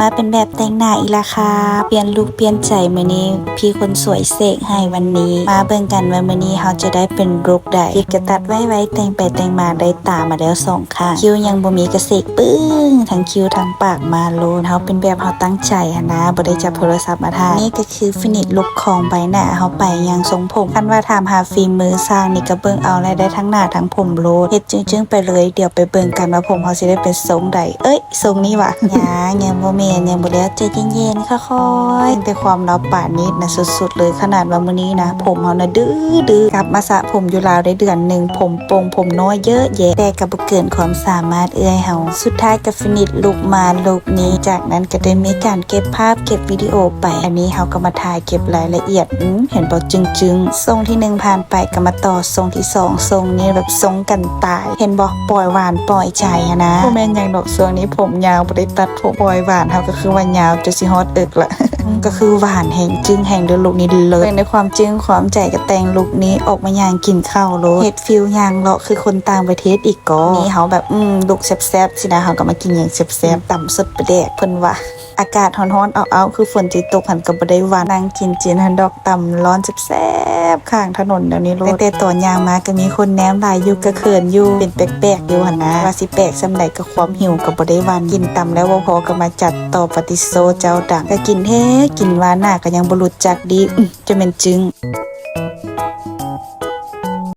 ມາເປັນແບບແຕ່ງໜ້າອີກລະຄ່ະ ປ່ຽນລຸກປ່ຽນໃຈ ມື້ນີ້ພີ່ຄົນສວຍເສກໃຫ້ວັນນີ້ ມາເບິ່ງກັນວ່າມື້ນີ້ເຮົາຈະໄດ້ເປັນລຸກໃດ. ຄລິບກະຕັດໄວໆ ແຕ່ງໄປແຕ່ງມາໄດ້ຕາມາແລ້ວສອງຂ້າງ ຄິ້ວຍັງບໍ່ມີກະເສກປຶ້ງ ທັງຄິ້ວທັງປາກມາໂລດ. ເຮົາເປັນແບບເຮົາຕັ້ງໃຈຫັ້ນນະ ບໍ່ໄດ້ຈັບໂທລະສັບມາຖ່າຍ. ນີ້ກະຄືຟິນິດລຸກຂອງໃບໜ້າເຮົາໄປຍັງຊົງຜົມ. ຄັນວ່າຖາມຫາຝີມືຊ່າງນີ້ກະເບິ່ງເອົາແຫຼະ ໄດ້ທັງໜ້າທັງຜົມໂລດ. ເຮັດຈຶ້ງໆໄປເລີຍ ດຽວໄປເບິ່ງກັນວ່າຜົມເຮົາຊິໄດ້ເປັນຊົງໃດ. ເອີຍ ຊົງນີ້ຫວາ? ຍັງ ຍັງບໍ່ແມ່ນ ຍັງບໍ່ແລ້ວ ໃຈເຢັນໆ ຄ່ອຍໆ. ແຕ່ຄວາມລາວປານີດນະສຸດໆເລີຍ ຂະໜາດວ່າມື້ນີ້ນະ ຜົມເຮົານະດື້ໆ ກັບມາສະຜົມຢູ່ລາວໄດ້ເດືອນໜຶ່ງ ຜົມປົ່ງຜົມນ້ອຍເຍີະແຢະ ແຕ່ກະບໍ່ເກີນຄວາມສາມາດເອື້ອຍເຮົາ. ສຸດທ້າຍກະຟິນິດລຸກມາລຸກນີ້ ຈາກນັ້ນກະໄດ້ມີການເກັບພາບເກັບວິດີໂອໄປ. ອັນນີ້ເຮົາກະມາຖ່າຍເກັບລາຍລະອຽດ ອືມ ເຫັນບໍ່? ຈຶ້ງໆ. ຊົງທີໜຶ່ງຜ່ານໄປ ກະມາຕໍ່ຊົງທີສອງ. ຊົງນີ້ແບບຊົງກັນຕາຍ ເຫັນບໍ່? ປ່ອຍຫວານປ່ອຍໃຈຫັ້ນນະ. ບໍ່ແມ່ນຫຍັງດອກ ຊ່ວງນີ້ຜົມຍາວ ບໍ່ໄດ້ຕັດຜົມ. ປ່ອຍຫວານເຮົາກະຄືວ່າຍາວຈົນຊິຮອດເອິກລະ ກະຄືຫວານແຮງ ຈຶ້ງແຮງເດີ ລຸກນີ້ເລີດ. ເບິ່ງໃນຄວາມຈຶ້ງຄວາມໃຈ ກະແຕ່ງລຸກນີ້ອອກມາຍ່າງກິນເຂົ້າໂລດ. ເຮັດຟີວຍ່າງເລາະຄືຄົນຕ່າງປະເທດອີກກໍ. ນີ້ເຮົາແບບ ອືມ ລຸກແຊບໆຊິນະ ເຮົາກະມາກິນຫຍັງແຊບໆ ຕຳສົດປາແດກ ເພິ່ນວ່າ. ອາກາດຮ້ອນໆ ເອົ້າໆ ຄືຝົນຊິຕົກຫັ້ນກະບໍ່ໄດ້ຫວັ່ນ. ນັ່ງກິນຈີນຫັ້ນດອກ ຕຳຮ້ອນແຊບໆ ຂ້າງຖະໜົນແນວນີ້ໂລດ. ແຕ່ຕອນຍ່າງມາກະມີຄົນແນມຫຼາຍຢູ່ ກະເຂີນຢູ່ ເປັນແປກໆຢູ່ຫັ້ນນະ. ວ່າຊິແປກສ່ຳໃດກະຄວາມຫິວກະບໍ່ໄດ້ຫວັ່ນ. ກິນຕຳແລ້ວບໍ່ພໍກະມາຈັດຕໍ່ປາຕິໂຊດເຈົ້າດັງ. ກະກິນແທ້ກິນວ່າ ໜ້າກະຍັງບໍ່ຫຼຸດຈັກດີ. ອືມ ຈະແມ່ນຈຶ້ງ.